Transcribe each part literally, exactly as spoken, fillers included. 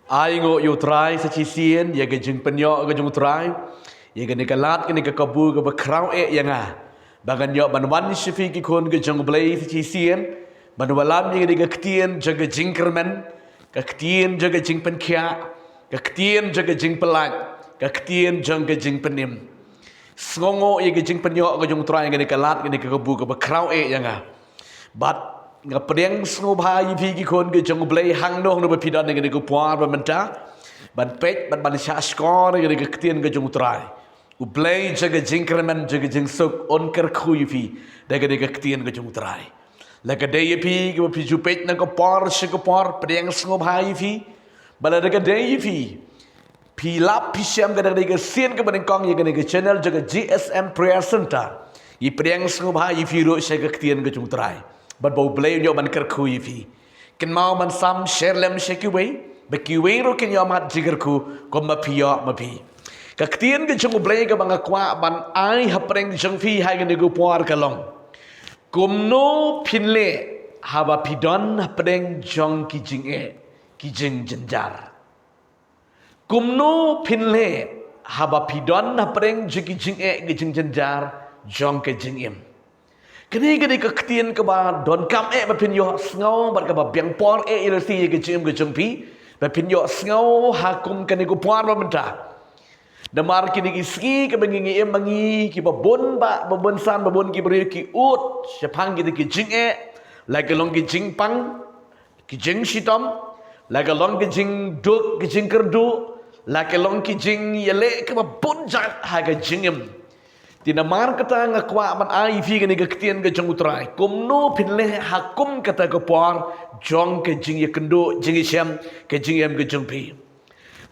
Ai nguh ïa u Trai sa shisien ïa ka jingpynïoh ka jong u Trai ïa kane ka lad, kane ka kabu kaba khraw eh ïa nga, ba ngan ïoh ban wan sha phi ki khun ka jong u Blei sa shisien, ban wallam ïa kane ka ktien jong ka jingkyrmen, ka ktien jong ka jingpynkhiah, ka ktien jong ka jingpyllait, ka ktien jong ka jingpynim. Sngewnguh ïa ka jingpynïoh ka jong u Trai ïa kane ka lad, kane ka kabu kaba khraw eh ïa nga. Bad nga pdiang sngewbha ïa phi ki khun ka jong u Blei hangno hangno ba phi don ha kane ka por ba mynta, ban peit bad ban shahshkor ïa kane ka ktien ka jong u Trai. U Blei jong ka jingkyrmen jong ka jingsuk un kyrkhu ïa phi da kane ka ktien ka jong u Trai. La ka dei ïa phi kaba phi ju peit na ka por sha ka por, pdiang sngewbha ïa phi. Bad la ka dei ïa phi, phi lap phi shem ka dang dei ka sien kaba nyngkong ïa kane ka channel jong ka G S M Prayer Center, ïa pdiang sngewbha ïa phi ruh sha ka ktien ka jong u Trai, bad ba u Blei un ïoh ban kyrkhu ïa phi. Kynmaw ban sam share lem sha kiwei, ba kiwei ruh kin ïoh mad jingkyrkhu kumba phi ïoh ma phi. Ka ktien ka jong u Blei kaba nga kwah ban ai hapdeng jong phi ha kane ka por ka long: Kumno phin leh haba phi don hapdeng jong ki jingeh ki jingjynjar? Kumno phin leh haba phi don hapdeng jong ki jingeh ki jingjynjar jong ka jingim? Kane ka dei ka ktien kaba donkam eh ba phin ïohsngew bad kaba biang por eh ïa lade ïa ka jingim ka jong phi, ba phin ïohsngew ha kum kane ka por ba mynta. Namar kine ki sngi kaba ngi ngi im ma ngi kiba bun bah, ba bun san, ba bun ki briew ki ud shaphang kine ki jingeh, la ki long ki jingpang, ki jingshitom, la ka long ki jingduk, ki jingkyrduh, la ka long ki jingïaleh kaba bun jait ha ka jingim. Te namar kata nga kwah ban ai ïa phi kane ka ktien ka jong u Trai: Kumno phin leh ha kum kata ka por jong ka jingïakynduh, jingïashem, ka jingim ka jong phi?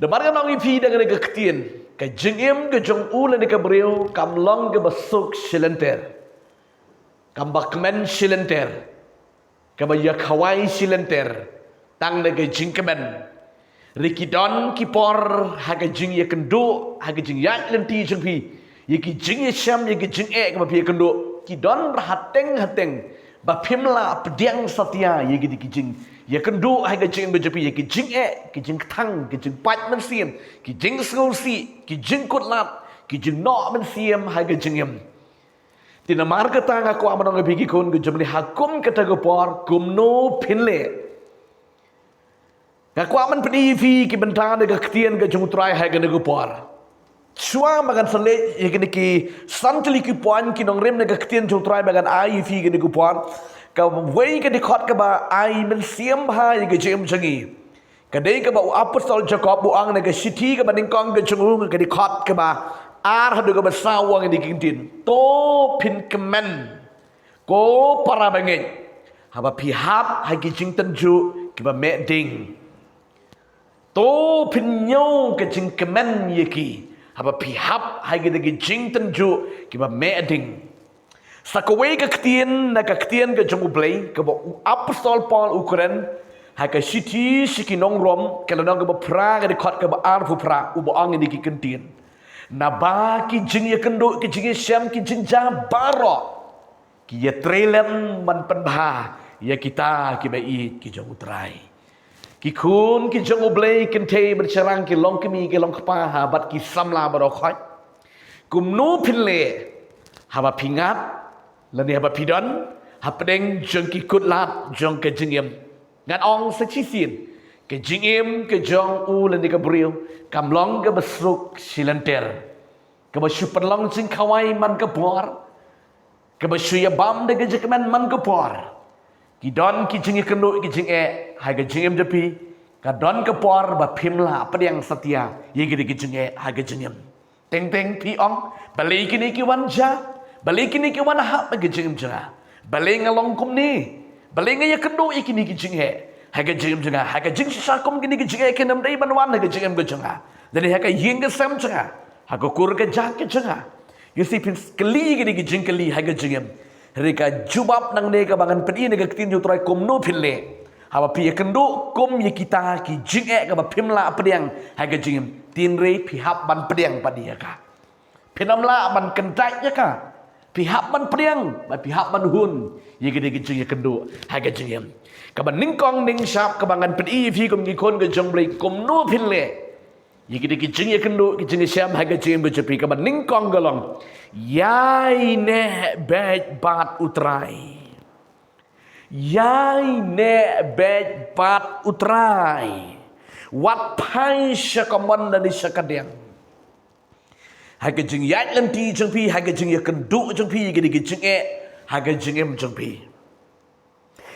Namar nga ong ïa phi da kane ka ktien, ka jingim ka jong u lane ka briew kam long kaba suk shilynter, kam ba kmen shilynter, kaba ïakhawai shilynter tang da ka jingkmen. Hynrei ki don ki por ha ka jingïakynduh, ha ka jingïaid lynti jong phi, ïa ki jingïashem, ïa ki jingeh kaba phi ïakynduh, ki don ha teng ha teng ba phim lah pdiang satia ïa ki, ki jingïakynduh ha ka jingim ka jong phi, ïa ki jingeh, ki jingkthang, ki jingpait mynsiem, ki jingsngewsih, ki jingkutlad, ki jingnoh mynsiem ha ka jingim. Te namar kata nga kwah ban ong ïa phi ki khun ka jong u Blei, ha kum kata ka por kumno phin leh. Nga kwah ban pyni ïa phi ki bynta da ka ktien ka jong u Trai ha kane ka por. Shuwa ba ngan sa leit ïa kine ki san tylli ki point ki nongrim na ka ktien jong u Trai ba ngan ai ïa phi kane ka por, kawei ka dkhot kaba ai mynsiem bha ïa ka jingim jong ngi. Ka dei kaba u apostol Jakob u ong na ka shithi kaba nyngkong ka jong u, ka dkhot kaba ar haduh kaba saw, u ong ïa kine ki kyntien: To phin kmen, ko para bangeit, haba phi hap ha ki jingtynjuh kiba meh ding. To phin ñiew ka jingkmen ïa ki haba phi hap ha ki, ki jingtynjuh kiba meh ding. Sa kawei ka ktien na ka ktien ka jong u Blei kaba u apostol Paul u kren ha ka shithi sha ki nong Rom, ka lynnong kaba phra, ka dkhot kaba arphew phra, uba ong ïa kine ki kyntien: Naba ki jingïakynduh, ki jingïashem, ki jingjia baroh ki ïatrei lem ban pynbha ïa kita kiba ïeit ki jong u Trai. Ki khun ki jong u Blei, kynthei bad shynrang, ki longkmie ki longkpa ha bad ki samla baroh khoit, kumno phin leh haba phi ngat lane haba phi don hapdeng jong ki kutlad jong ka jingim? Ngan ong sa shisien, ka jingim ka jong u lane ka briew kam long kaba suk shilynter, kaba shu pynlong jingkhawai man ka por, kaba shu ïabam da ka jingkmen man ka por. Ki don ki jingïakynduh, ki jingeh ha ka jingim jong phi, ka don ka por ba phim lah pdiang satia ïa ki, ki jingeh ha ka jingim. Teng teng phi ong, balei kine ki wan jia, balei kine ki wan hap ha ka jingim jong nga, balei nga long kumne, balei nga ïakynduh ïa kine ki jingeh ha ka jingim jong nga, ha ka jingshisha kum kine ki jingeh kin ym dei ban wan ha ka jingim ka jong nga, lane ha ka ïing ka sem jong nga, ha ka kur ka jait ka jong nga. Ïa shi phin kylli kine ki jingkylli ha ka jingim. Hynrei ka jubab nangne kaba ngan pyni na ka ktien jong u Trai, kumno phin leh haba phi ïakynduh kum ïa kita ki jingeh kaba phim lah pdiang ha ka jingim? Tynrai phi hap ban pdiang pat ïa ka. Phin ym lah ban kyntait ïa ka. Phi hap ban pdiang bad phi hap ban hun ïa kine ki jingïakynduh ha ka jingim. Kaba nyngkong nyngshap kaba ngan pyni ïa phi kum ki khun ka jong U Blei, kumno phin leh ïa kine ki jingïakynduh, ki jingïashem ha ka jingim ka jong phi. Kaba nyngkong ka long, ïaineh beit bad U Trai. Ïaineh beit bad U Trai. Wat phai sha kamon lane sha kadiang ha ka jingïaid lynti jong phi, ha ka jingïakynduh jong phi ïa kine ki jingeh ha ka jingim jong phi.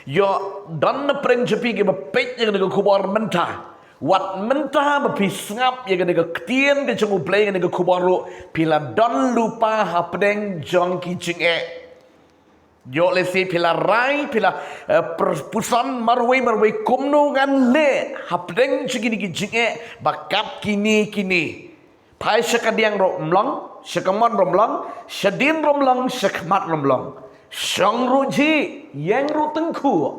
Ïoh don na pdeng jong phi kiba peit ïa kane ka khubor mynta. Wat mynta ba phi sngap ïa kane ka ktien ka jong U Blei, kane ka khubor ruh, phi la don lypa hapdeng jong ki jingeh. Ïoh lehse phi la rai, phi la, eh, per-, puson marwei marwei, kumno ngan leh hapdeng jong kine ki jingeh ba kat kine kine. Phai sha kadiang ruh ym long, sha kamon ruh ym long, shadien ruh ym long, shakhmat ruh ym long. Shong ruh jhieh, ïeng ruh tyngkhuh.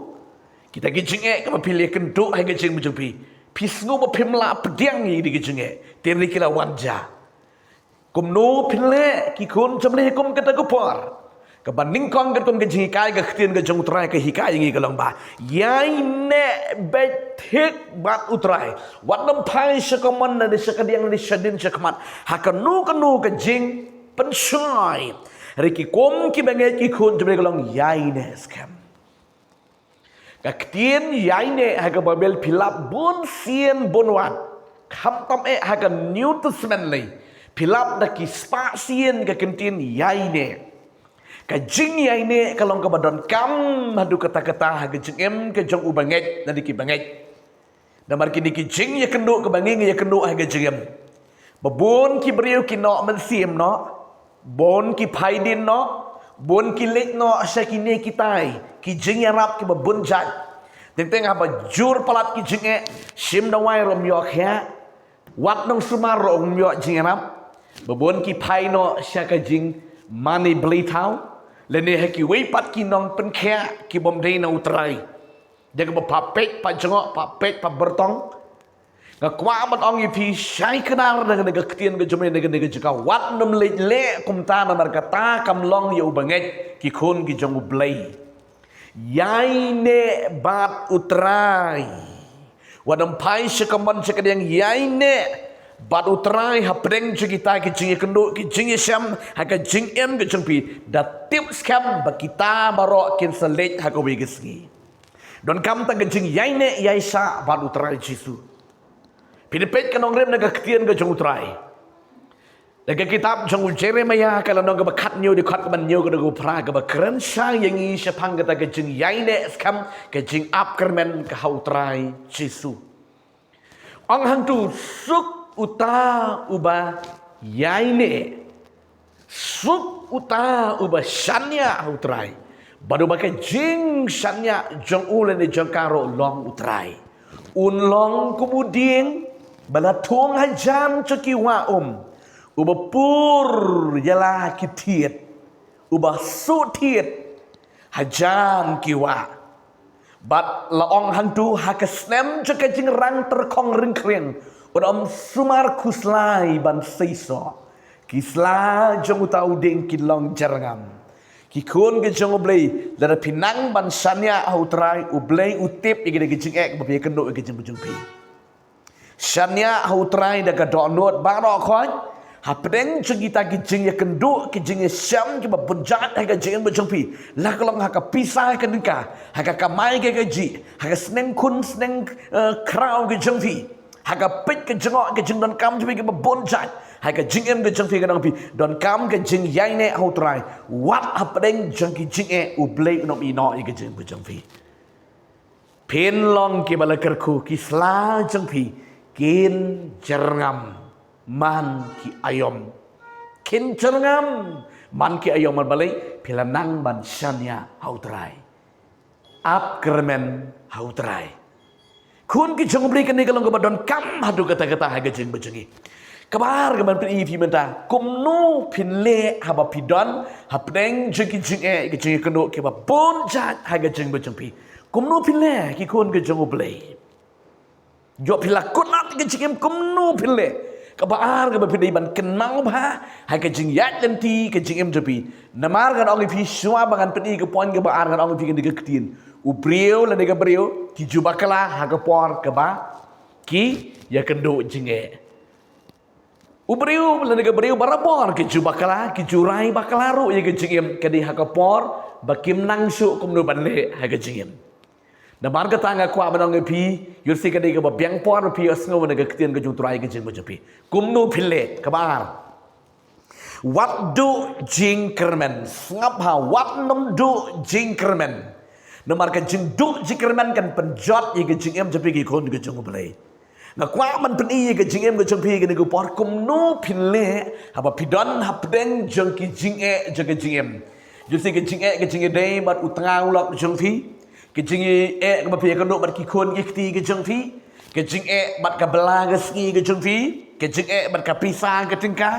Kita ki jingeh kaba phi la ïakynduh ha ka jingim jong phi, phi sngew ba phim lah pdiang ïa kita ki jingeh, te hynrei ki la wan jia. Kumno phin leh, ki khun jong U Blei, kum kata ka por? Kaba nyngkong katkum ka jinghikai, ka ktien ka jong U Trai ka hikai ïa ngi ka long ba, ïaineh beit thik bad U Trai. Wat nym phai sha kamon lane sha kadiang lane shadien shakhmat ha kano kano ka jingpynshoi. Hynrei ki kum kiba ngeit, ki khun jong U Blei, ka long ïaineh skhem. Ka ktien ïaineh ha ka Baibl phi lap bun sien bun wat. Khamtam eh ha ka New Testament lei, phi lap da ki spah sien ka ktien ïaineh. Ka jingïaineh ka long kaba donkam haduh katta katta ha ka jingim ka jong u bangeit lane ki bangeit. Namar kine ki jingïakynduh kaba ngi ngi ïakynduh ha ka jingim, ba bun ki briew ki noh mynsiem noh, bun ki phai dien noh, bun ki leit noh sha kine kitai ki jingïarap kiba bun jait. Teng teng haba jur palat ki jingeh, shim dawai ruh ym ïoh khiah, wad nongsumar ruh ym ïoh jingïarap. Ba bun ki phai noh sha ka jingmane blei thaw, lane ha kiwei pat ki nongpynkhiah ki bym dei na U Trai. Ïa kaba pha peit pha jngoh, pha peit pha byrtong. Nga kwah ban ong ïa phi, shai kdar na kane ka ktien ka jong U Blei na kane ka jaka, wat nym leit leh kumta, namar kata kam long ïa u bangeit, ki khun ki jong U Blei. Ïaineh bad U Trai. Wat nym phai sha kamon sha kadiang, ïaineh bad U Trai hapdeng jong kita ki jingïakynduh, ki jingïashem ha ka jingim ka jong phi. Da tip skhem ba kita baroh kin sa leit ha kawei ka sngi. Donkam tang ka jingïaineh ïaishah bad U Trai Jisu. Phin ïa peit ka nongrim na ka ktien ka jong U Trai. Na ka kitab jong u Jeremiah ka lynnong kaba khathynñiew, dkhot kaba hynñiew, ka dkhot kaba phra, kaba kren shai ïa ngi shaphang kata ka jingïaineh skhem, ka jingap kyrmen ka ha U Trai Jisu. Ong hangtu, suk uta uba ïaineh, suk uta uba shaniah ha U Trai, bad uba ka jingshaniah jong u lane jong ka ruh long U Trai. Un long kum u dieng ba la thung hajan jong ki wah um, uba pur ïa la ki thied, uba suh thied hajan ki wah. Bad la ong hangtu, ha ka snem jong ka jingrang tyrkhong ryngkhriang, un ym sumar khuslai ban seisoh. Ki sla jong uta u dieng kin long jyrngam. Ki khun ki jong U Blei, lada phi nang ban shaniah ha U Trai, U Blei u tip ïa kine ki jingeh ba phi ïakynduh ïa ki jingim jong phi. Shaniah ha U Trai da ka dohnud baroh khoit hapdeng jong kita ki jingïakynduh, ki jingïashem kiba bun jait ha ka jingim jong phi. La ka long ha ka pisa, ha ka dingka, ha ka kamai ka kajih, ha ka sneng khun sneng, eh, khraw ka jong phi, ha ka peit ka jngoh, ka jingdonkam jong phi kiba bun jait, ha ka jingim ka jong phi, ka nang phi donkam ka jingïaineh ha U Trai. Wat hapdeng jong ki jingeh, U Blei un ym ïehnoh ïa ka jingim ka jong phi. Phin long kiba la kyrkhu, ki sla jong phi kin jyrngam man ki aïom. Kin jyrngam man ki aïom, man balei? Phi la nang ban shaniah ha U Trai, ap kyrmen ha U Trai. Khun ki jong U Blei, kane ka long kaba donkam haduh katta katta ha ka jingim ka jong ngi. Kaba ar, ka ban pyni ïa phi mynta, kumno phin leh haba phi don hapdeng jong ki jingeh, ki jingïakynduh kiba bun jait ha ka jingim ka jong phi. Kumno phin leh, ki khun ki jong U Blei? Ïoh phi la kut lad ka jingim, kumno phin leh? Kaba ar, kaba phi dei ban kynmaw bha ha ka jingïaid lynti ka jingim jong phi. Namar ngan ong ïa phi, shuwa ba ngan pyni ka point kaba ar, ngan ong ïa phi kane ka ktien. U briew lane ka briew ki ju bakla ha ka por kaba ki ïakynduh jingeh. U briew lane ka briew barabor ki ju bakla, ki ju rai bakla ruh ïa ka jingim, ka dei ha ka por ba kim nang shuh kumno ban leh ha ka jingim. Namar kata nga kwah ban ong ïa phi, ïoh lehse ka dei kaba biang por phi ïohsngew na ka ktien ka jong U Trai ha ka jingim jong phi. Kumno phin leh? Kaba ar, wat duh jingkyrmen. Sngap ha, wat nym duh jingkyrmen. Namar ka jingduh jingkyrmen kan pynjot ïa ka jingim jong phi ki khun ki jong U Blei. Nga kwah ban pyni ïa ka jingim ka jong phi kane ka por kumno phin leh haba phi don hapdeng jong ki jingeh jong ka jingim. Ïoh lehse ka jingeh ka jingïadei bad u tnga u lok jong phi. Ka jingeh kaba phi ïakynduh bad ki khun ki kti ka jong phi. Ka jingeh bad ka bylla ka sngi ka jong phi. Ka jingeh bad ka pisa ka tyngka.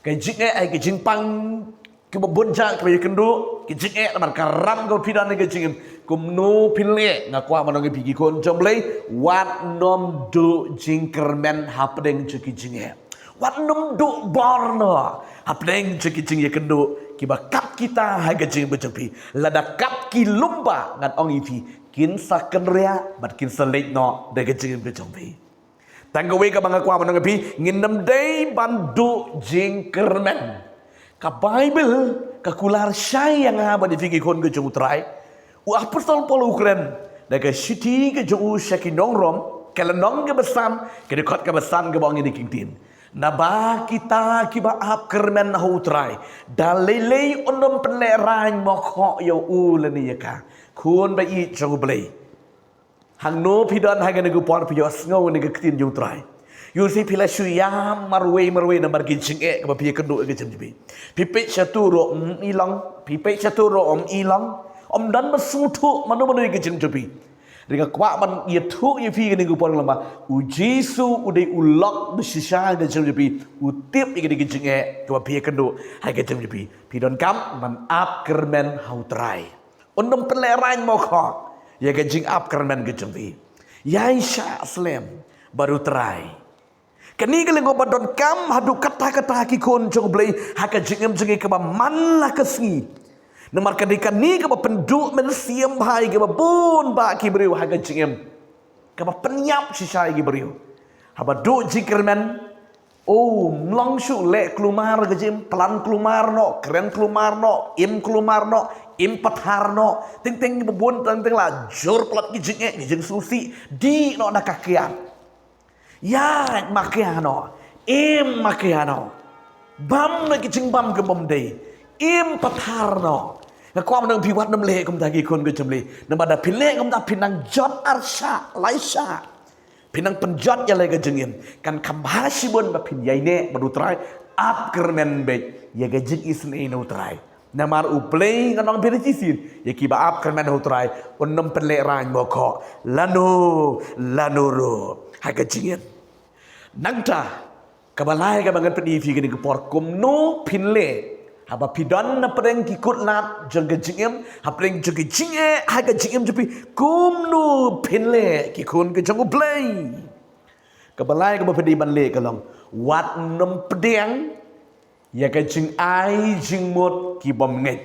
Ka jingeh ai ka jingpang kaba bun jait kaba ïakynduh. Ka jingeh namar ka ram kaba phi don ha ka jingim. Kumno phin leh? Nga kwah ban ong ïa phi ki khun jong U Blei, wat nym duh jingkyrmen hapdeng jong ki jingeh. Wat nym duh bor noh hapdeng jong ki jingïakynduh kiba kat kita ha ka jingim ka jong phi. Lada kat ki lum ba, ngan ong ïa phi, kin sa kynriah bad kin sa leit noh da ka jingim ka jong phi. Tang kawei kaba nga kwah ban ong ïa phi, ngin nym dei ban duh jingkyrmen. Ka Baibl ka kular shai ïa nga bad ïa phi ki khun ki jong U Trai. U Apostol Paul u kren da ka shithi ka jong u sha ki nong Rom, ka lynnong kaba san, ka dkhot kaba san kaba ong ïa kine ki ktien. Naba kita kiba ap kyrmen ha U Trai, da lei lei un nym pynlehrain mokhoh ïa u lane ïa ka. Khun ba ïeit jong U Blei, hangno phi don ha kane ka por phi ïohsngew ïa ka ktien jong U Trai. Ïoh lehse phi la shu ïam marwei marwei namar ki jingeh kaba phi ïakynduh ha ka jingim jong phi. Phi peit shato ruh ym i long, phi peit shato ruh ym i long. Ym don ba sngewthuh mano mano ïa ka jingim jong phi. Hynrei nga kwah ban ïathuh ïa phi kane ka por lama, U Jisu u dei u lok ba shisha ha ka jingim jong phi. U tip ïa kane ka jingeh kaba phi ïakynduh ha ka jingim jong phi. Phi donkam ban ap kyrmen ha U Trai. Un nym pynlehrain mokhoh ïa ka jingap kyrmen ka jong phi. Ïaishah slem bad U Trai. Kane ka long kaba donkam haduh katta katta ki khun jong U Blei ha ka jingim jong ngi kaba man la ka sngi. Namar ka dei kane kaba pynduh mynsiem bha ïa kiba bun bah ki briew ha ka jingim. Kaba pynïap shisha ïa ki briew. Haba duh jingkyrmen, oh, ym long shuh leh kulmar ka jingim, plan kulmar noh, kren kulmar noh, im kulmar noh, im pathar noh. Teng teng ba bun teng teng la jur palat ki jingeh, ki jingsngewsih, dih noh na ka kiad. Ïaid makia noh, im makia noh. Bam noh ki jingbam ki bym dei, im pathar noh. Nga kwah ban ong ïa phi wat nym leh kumta ki khun ki jong U Blei. Namar da phi leh kumta phi nang jot arshah laishah. Phi nang pynjot ïa la ka jingim. Kan kham bha shibun ba phin ïaineh bad U Trai, ap kyrmen beit ïa ka jingisynei na U Trai. Namar U Blei, ngan ong ïa phi da shisien, ïa kiba ap kyrmen ha U Trai un nym pynlehrain mokhoh lano lano ruh ha ka jingim. Nangta kaba lai kaba ngan pyni ïa phi kane ka por, kumno phin leh haba phi don hapdeng ki kutlad jong ka jingim, hapdeng jong ki jingeh ha ka jingim jong phi, kumno phin leh ki khun ki jong U Blei. Kaba lai kaba phi dei ban leh ka long, wat nym pdiang ïa ka jingai jingmut ki bym ngeit.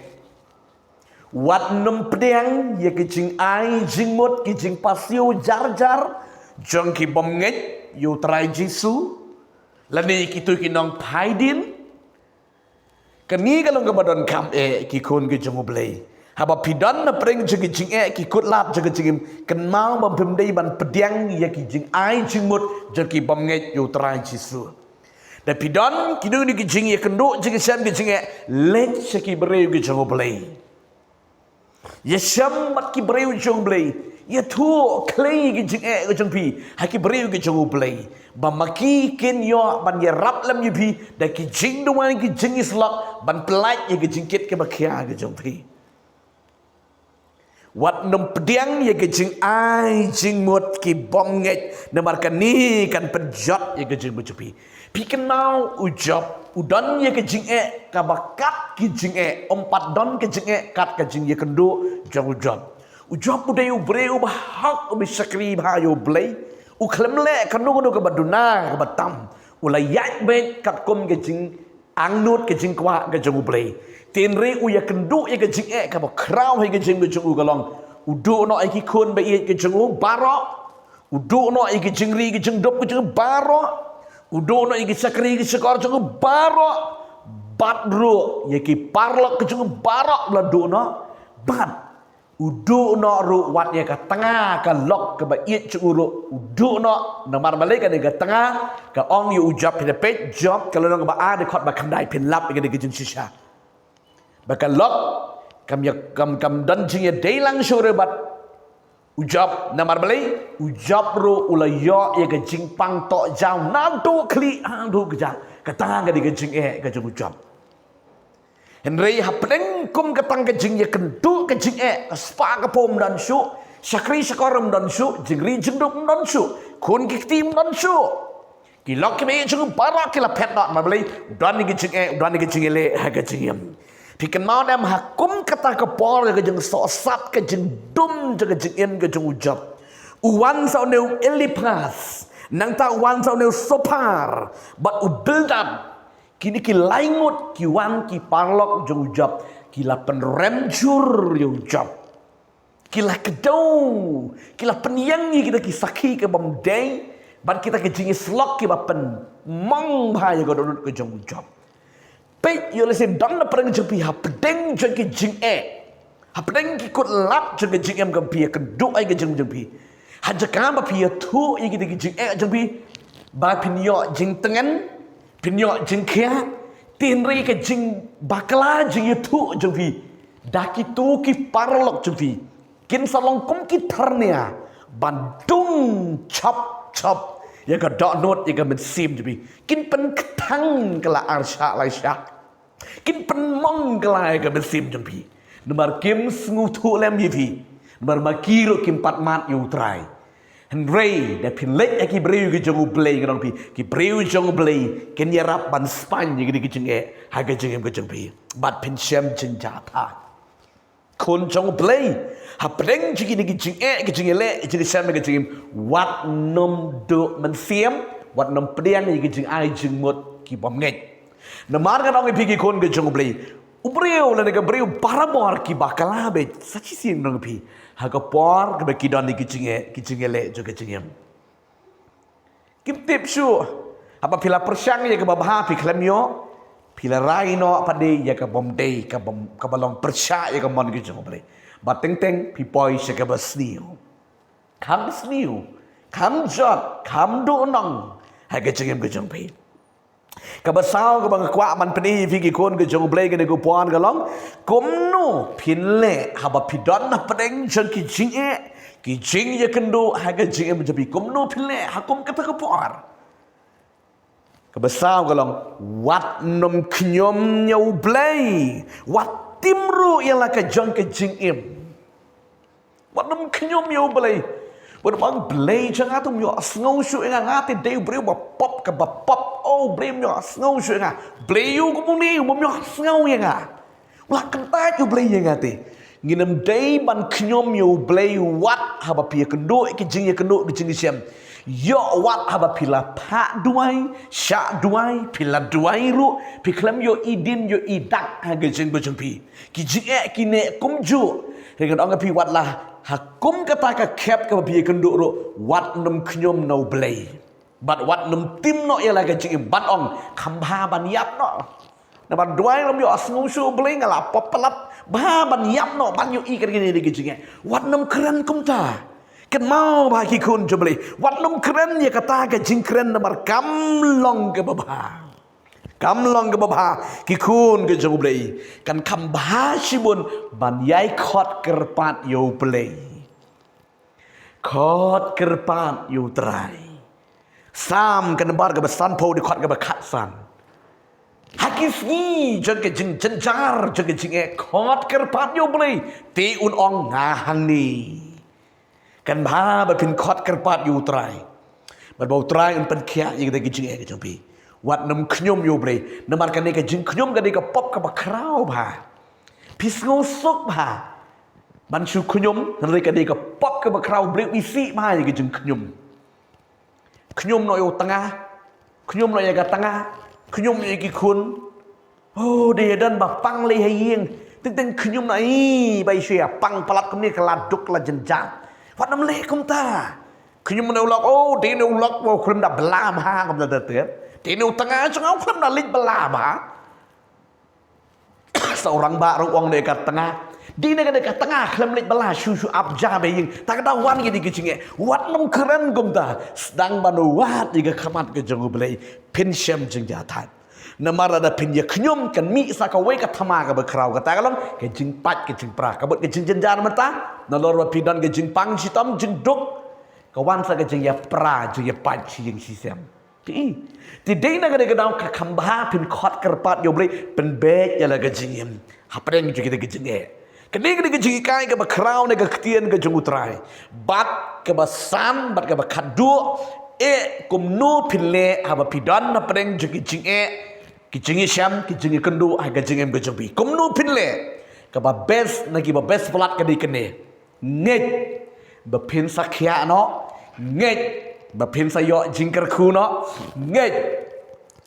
Wat nym pdiang ïa ka jingai jingmut ki jingpasiaw jar jar jong ki bym ngeit ïa U Trai Jisu, lane kito ki nongphai dien. Kane ka long kaba donkam eh ki khun ki jong U Blei. Haba phi don hapdeng jong ki jingeh ki kutlad jong ka jingim, kynmaw ba phim dei ban pdiang ïa ki jingai jingmut jong ki bym ngeit ïa U Trai Jisu. Da phi don kino kino ki jingïakynduh jingïashem ki jingeh, leit sha ki briew ki jong U Blei. Ïashem bad ki briew jong U Blei. Ïathuh khlei ki jingeh ki jong phi ha ki briew ki jong U Blei. Ba ma ki kin ïoh ban ïarap lem ïa phi da ki jingduwai ki jingïasyllok ban pyllait ïa ki jingkit kiba khia ki jong phi. Wat nym pdiang ïa ka jingai jingmut ki bym ngeit, namar kane kan pynjot ïa ka jingim jong phi. Phi kynmaw u Job, u don ïa ka jingeh kaba kat ki jingeh, um pat don ka jingeh kat ka jingïakynduh jong u Job. U Job u dei u briew uba hok, uba shakri bha ïa U Blei. U khlem leh kano kano kaba duna kaba tam. U la ïaid beit katkum ka jing angnud ka jingkwah ka jong U Blei. Hynrei u ïakynduh ïa ka jingeh kaba khraw ha ka jingim ka jong u ka long, U duh noh ïa ki khun ba ïeit ki jong u baroh. U duh noh ïa ki jingri ki jingdup ki jong u baroh. U duh noh ïa ki shakri ki shakor jong u baroh. Bad ruh ïa ki paralok ki jong u baroh la duh noh. Bad u duh noh ruh wat ïa ka tnga ka lok kaba ïeit jong u ruh u duh noh. Namar balei kane ka tnga ka ong ïa u Job, phi da peit Job ka lynnong ba ar dkhot ba khyndai, phin lap ïa kane ka jingshisha. Ba ka lok kam ïa, kam, kam don jingïadei lang shuh ruh bad u Job, namar balei? U Job ruh u la ïoh ïa ka jingpang tohjaw naduh khlieh haduh kjat. Kata ka dei ka jingeh ka jong u Job. Hynrei hapdeng kum kata ka jingïakynduh ka jingeh, ka spah ka phew ym don shuh, shakri shakor ym don shuh, jingri jingdup ym don shuh, khun ki kti ym don shuh. Ki lok kiba ïeit jong u baroh ki la phet noh, namar balei? U don ïa ka jingeh, u don ïa ka jingïaleh ha ka jingim. Phi kynmaw ne em, ha kum kata ka por ka jingsohsat, ka jingdum jong ka jingim ka jong u Job. U wan sa une u Eliphaz, nangta u wan sa une u Sophar bad u Bildad. Kine ki lai ngut ki wan ki paralok jong u Job, ki la pynrem jur ïa u Job. Ki la kdew, ki la pynïeng ïa kita ki sakhi ki bym dei bad kita ki jingïasyllok kiba pynmong bha ïa ka dohnud ka jong u Job. Peit ïa lehse don na pdeng jong phi, hapdeng jong ki jingeh, hapdeng ki kut lad jong ka jingim kaba phi ïakynduh ïa ka jingim jong phi. Ha jaka ba phi ïathuh ïa kita ki jingeh jong phi ba phin ïoh jingtngen, phin ïoh jingkhiah, te hynrei ka jingbakla jingïathuh jong phi da kito ki paralok jong phi kin sa long kum ki thyrnia ban dung chap chap ïa ka dohnud, ïa ka mynsiem jong phi. Kin pynkthang kylla ar shah lai shah. Kin pynmong kylla ïa ka mynsiem jong phi. Namar kim sngewthuh lem ïa phi. Namar ma ki ruh kim pat mad ïa u Trai. Hynrei da phin leit ha ki briew ki jong u Blei, nga ong ïa phi, ki briew jong u Blei kin ïarap ban spaiñ ïa kine ki jingeh ha ka jingim ka jong phi. Bad phin shem jingjia tha. Khun jong u Blei, hapdeng jong kine ki jingeh, ki jingïaleh, ki jingshem, ki jingim, wat nym duh mynsiem, wat nym pdiang ïa ki jingai jingmut ki bym ngeit. Namar ngan ong ïa phi ki khun ki jong u Blei, u briew lane ka briew barabor ki bakla beit. Sa shisien ngan ong ïa phi, ha ka por kaba ki don ïa ki jingeh, ki jingïaleh jong ka jingim. Kim tip shuh. Haba phi la pyrshang ïa kaba bha phi khlem ïoh, phi la rai noh pat de ïa ka bym dei, ka bym, kaba long pyrshah ïa ka mon ka jong u Blei. Bad teng teng phi poi sha kaba sniew. Kham sniew, kham jot, kham duhnong ha ka jingim ka jong phi. Kaba saw kaba nga kwah ban pyni ïa phi ki khun ka jong u Blei kane ka por ka long, kumno phin leh haba phi don hapdeng jong ki jingeh, ki jingïakynduh ha ka jingim jong phi, kumno phin leh ha kum kata ka por. Kaba saw ka long, wat nym khñium ïa u Blei, wat tim ruh ïa la ka jong ka jingim. Wat nym khñium ïa u Blei. Wat nym ong, Blei jong nga te um ïohsngew shuh ïa nga, nga te dei u briew ba pop kaba pop. O Blei, um ïohsngew shuh ïa nga. Blei u kumne, um ïohsngew ïa nga. U la kyntait u Blei ïa nga te. Ngin ym dei ban khñium ïa u Blei wat haba phi ïakynduh ki jingïakynduh ki jingshem. Ïoh wat haba phi la phah duwai, shah duwai, phi la duwai ruh, phi khlem ïohi dien ïohi dak ha ka jingim ka jong phi. Ki jingeh ki neh kumjuh. Hynrei ngan ong ïa phi, wat la ha kum kata ka khep kaba phi ïakynduh ruh, wat nym khñium na u Blei. Bad wat nym tim noh ïa la ka jingim ban ong, kham bha ban ïap noh. Namar duwai ruh um ïohsngew shuh u Blei, nga la pop palat. Bha ban ïap noh, ban ïohi kat kine ki jingeh. Wat nym kren kumta. Kynmaw bha ki khun jong u Blei. Wat nym kren ïa kata ka jingkren namar kam long kaba bha. Kam long kaba bha, ki khun ki jong u Blei. Kan kham bha shibun ban ïai khot kyrpad ïa u Blei. Khot kyrpad ïa u Trai. Salm ka nombar kaba sanphew, dkhot kaba khatsan. Ha ki sngi jong ka jingjynjar jong ka jingeh, khot kyrpad ïa u Blei, te un ong, nga hangne. Kan bha ba phin khot kyrpad ïa u Trai. Bad ba u Trai un pynkhiah ïa kita ki jingeh ki jong phi. Wat nym khñium ïa u Blei. Namar kane ka jingkhñium ka dei ka pop kaba khraw bha. Phi sngewsuk bha ban shu khñium, hynrei ka dei ka pop kaba khraw, u Blei u isih bha ïa ka jingkhñium. Khñium noh ïa u tnga, khñium noh ïa ka tnga, khñium noh ïa ki khun. O, dei ïa don ba pang lei ha ïing, Teng teng khñium na i bai shu ïa pang palat kumne ka la duk la jynjar. Wat nym leh kumta. Khñium na u lok, oh, dei na u lok, oh, khlem da bla bha kumta ter ter. Dei na u tnga jong nga, oh, khlem da leit bla bha. Sa u rangbah ruh u ong ne ka tnga. Dei na ka, ne ka tnga khlem leit bla, shu shu ap ja ba ïing. Ta ka da wan kine ki jingeh. Wat nym kren kumta. Sdang ban wad ïa ka khmat ka jong U Blei. Phin shem jingjathait. Namar lada phin ïa khñium kan mih sa kawei ka thma kaba khraw, kata ka long ka jingpait ka jingpra. Ka mut ka jingjynjar mynta. Nalor ba phi don ka jingpang shitom jingduk, ka wan sa ka jingïapra jingïapait shi ïing shi sem. Te, te dei na kane ka daw ka kham bha phin khot kyrpad ïa U Blei, pynbeit ïa la ka jingim hapdeng jong kita ki jingeh. Kane ka dei ka jinghikai kaba khraw na ka ktien ka jong U Trai. Bad kaba san, bad kaba khatduh, eh, kumno phin leh haba phi don hapdeng jong ki jingeh, ki jingïashem, ki jingïakynduh ha ka jingim ka jong phi. Kumno phin leh? Kaba best na kiba best palat ka dei kane. Ngeit ba phin sa khiah noh, ngeit ba phin sa ïoh jingkyrkhu noh, ngeit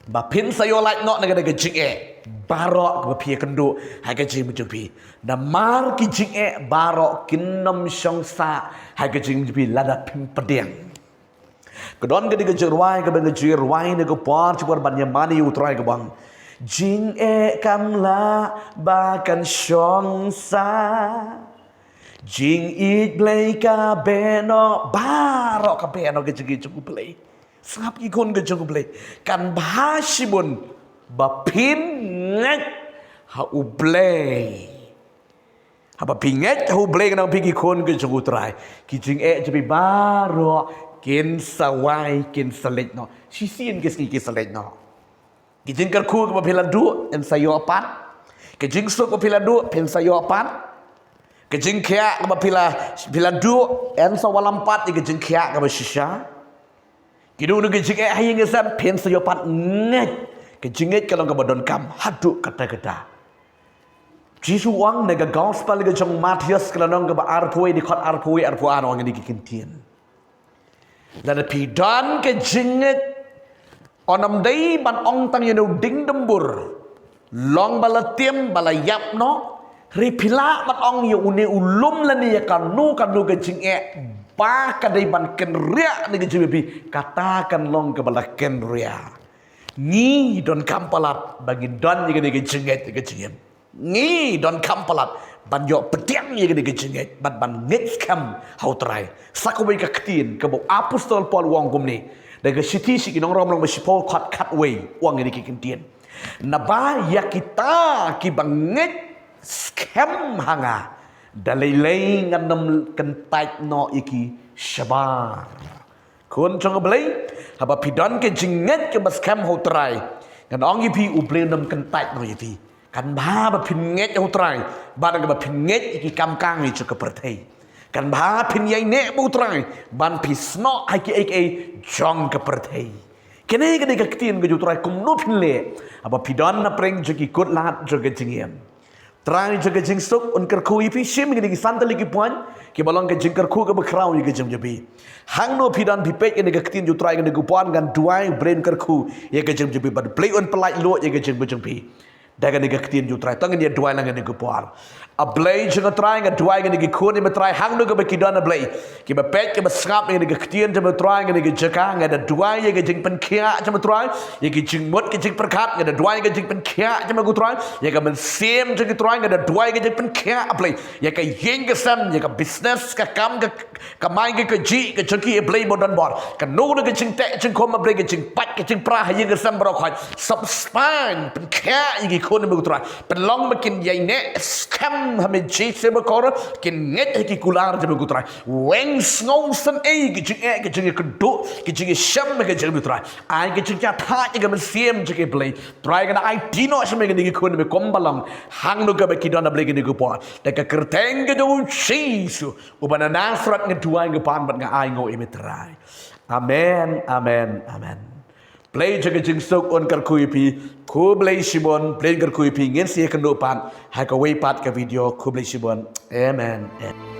ba phin sa ïoh lait noh na ka, na ka jingeh baroh kaba phi ïakynduh ha ka jingim jong phi. Namar ki jingeh baroh kin nym shong sah ha ka jingim jong phi lada phim pdiang. Ka don ka dei ka jingrwai kaba nga ju rwai na ka por, ju por ban ïa mane ïa U Trai ka bang. Jingeh kam lah ba kan shong sah. Jingïeit Blei ka beh noh, baroh ka beh noh ka jingïeit jong U Blei. Sngap ki khun ka jong U Blei. Kan bha shibun ba phin ngeit ha U Blei. Haba phi ngeit ha U Blei, ngan ong phi ki khun ki jong U Trai, ki jingeh jong phi baroh kin sa wai, kin sa leit noh. Shisien ki sngi ki sa leit noh. Ki jingkyrkhu kaba phi la duh yn sa ïoh pat. Ki jingsuk kaba phi la duh phin sa ïoh pat. Ki jingkhiah kaba phi la, phi la duh yn sa wallam pat ïa ki jingkhiah kaba shisha. Kino kino ki jingeh ha ïing ha sem phin sa ïoh pat, ngeit. Ka jingngeit ka long kaba donkam haduh katta katta. Jisu u ong na ka gospel ka jong u Mathaios ka lynnong kaba arphew, dkhot arphew, arphew ar, u ong ïa kine ki kyntien. Lada phi don ka jingngeit, ym dei ban ong tang ïa une u dieng dumbur, long ba la tim ba la ïap noh, hynrei phi lah ban ong ïa une u lum lane ïa kano kano ka jingeh ba ka dei ban kynriah na ka jingim phi, kata kan long kaba la kynriah. Ngi donkam palat ba ngin don ïa kane ka jingngeit ha ka jingim. Ngi donkam palat ban ïoh pdiang ïa kane ka jingngeit bad ban ngeit skhem ha U Trai. Sa kawei ka ktien kaba u apostol Paul u ong kumne, da ka shithi sha ki nong Rom lynnong ba shiphew, dkhot khatwei, u ong ïa kine ki kyntien. Naba ïa kita kiba ngeit skhem ha nga, da lei lei ngan nym kyntait noh ïa ki shabar. Khun jong U Blei, haba phi don ka jingngeit kaba skhem ha U Trai, ngan ong ïa phi, U Blei un nym kyntait noh ïa phi. Kan bha ba phin ngeit ha U Trai, bad kaba phin ngeit ïa ki kam kang jong ka pyrthei. Kan bha phin ïaineh bad U Trai, ban phi snoh ha kiei kiei jong ka pyrthei. Kane ka dei ka ktien ka jong U Trai kumno phin leh haba phi don na pdeng jong ki kut lad jong ka jingim. Trai jong ka jingsuk un kyrkhu ïa phi, shim ïa kine ki san tylli ki point kiba long ka jingkyrkhu kaba khraw ïa ka jingim jong phi. Hangno phi don phi peit ïa kane ka ktien jong U Trai ïa kane ka por, ngan duwai U Blei un kyrkhu ïa ka jingim jong phi bad U Blei un pyllait luid ïa ka jingim jong phi. Da kane ka ktien jong U Trai to ngin ïa duwai lang ïa kane ka por. A Blei jong U Trai, nga duwai ïa kine ki khun ïa me Trai, hangno kaba ki don A Blei, kiba peit kiba sngap ïa kane ka ktien jong me Trai, ïa kane ka jaka, nga da duwai ïa ka jingpynkhiah jong me Trai, ïa ka jingmut ka jingpyrkhat, nga da duwai ïa ka jingpynkhiah jong me ko Trai, ïa ka mynsiem jong ki Trai, nga da duwai ïa ka jingpynkhiah A Blei, ïa ka ïing ka sem, ïa ka business, ka kam ka kamai ka kajih ka jong ki A Blei ba don bor. Kano kano ka jingteh jingkhum A Blei, ka jingpait ka jingpra ha ïing ha sem baroh khoit. Sop spine pynkhiah ïa ki khun me ko Trai. Pynlong ba kin ïaineh skhem ha me Jisu bakordor, kin ngeit ha ki kular jong me ko Trai. Weng sngew sngewsih ïa ki jingeh, ki jingïakynduh, ki jingïashem ha ka jingim me ko Trai. Ai ka jingïathait ïa ka mynsiem jong ki A Blei. Trai ngan aiti noh sha me kine ki khun me kumba long. Hangno kaba ki don A Blei kine ki por. Da ka kyrteng ka jong u Jisu uba na Nasareth nga duwai nga pan bad nga ainguh ïa me Trai. Amen, amen, amen. Blei jong ka jingsuk un kyrkhu ïa phi. Khublei shibun, Blei un kyrkhu ïa phi, ngin sa ïakynduh pat ha kawei pat ka video. Khublei shibun. Amen. Amen.